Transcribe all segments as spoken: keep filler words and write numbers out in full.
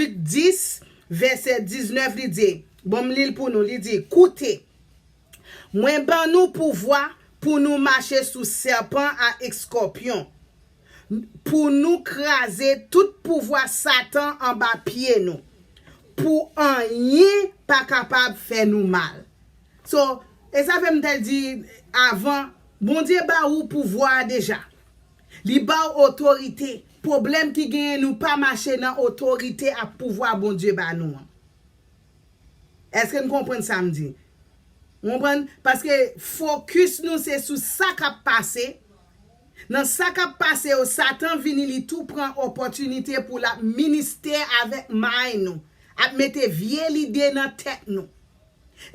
Lik dis, vèsè diznèf, li di, bon, m li l pou nou, li di, koute, mwen ban nou pouvwa pou nou mache sou sèpan ak eskòpyon, pou nou kraze tout pouvwa Satan anba pye nou, pou anyen pa kapab fè nou mal. So, e sa fè m te di avan, Bondye ba ou pouvwa a deja. Li ba w otorite. Pwoblèm ki genyen, nou pa mache nan otorite ak pouvwa Bondye ba nou an. Èske n konprann sa m di? Konprann? Paske fokis nou se sou sa k ap pase. Nan sa k ap pase yo, Satan vini, li tou pran opòtinite pou l ap ministe avèk may nou, ap mete vye lide nan tèt nou.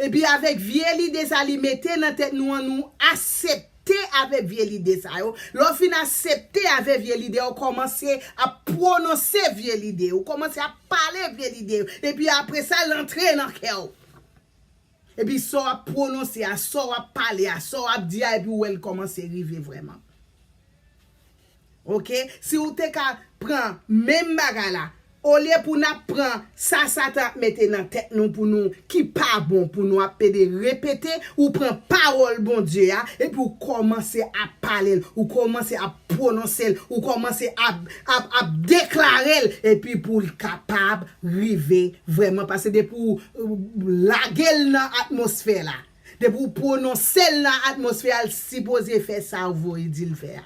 Epi avèk vye lide sa li mete nan tèt nou an, nou aksepte avèk vye lide sa yo. Lè w fin aksepte avèk vye lide, ou kòmanse ap pwononse vye lide, ou kòmanse ap pale vye lide yo. Epi apre sa, l antre nan kè w. Epi sa w ap pwononse a, sa w ap pale a, sa w ap di a, epi w wè l kòmanse rive vrèman. Oke? Si w te ka pran menm bagay la, olye pou n ap pran sa Satan ap mete nan tèt nou pou nou, ki pa bon pou nou ap pede repete, ou pran pawòl Bondye a, epi w kòmanse ap pale l, ou kòmanse ap pwononse l, ou kòmanse ap, ap, ap deklare l, epi pou l kapab rive vrèman. Paske depi w, w lage l nan atmosfè la, depi w pwononse l nan atmosfè a, l sipoze fè sa w voye di l fè a.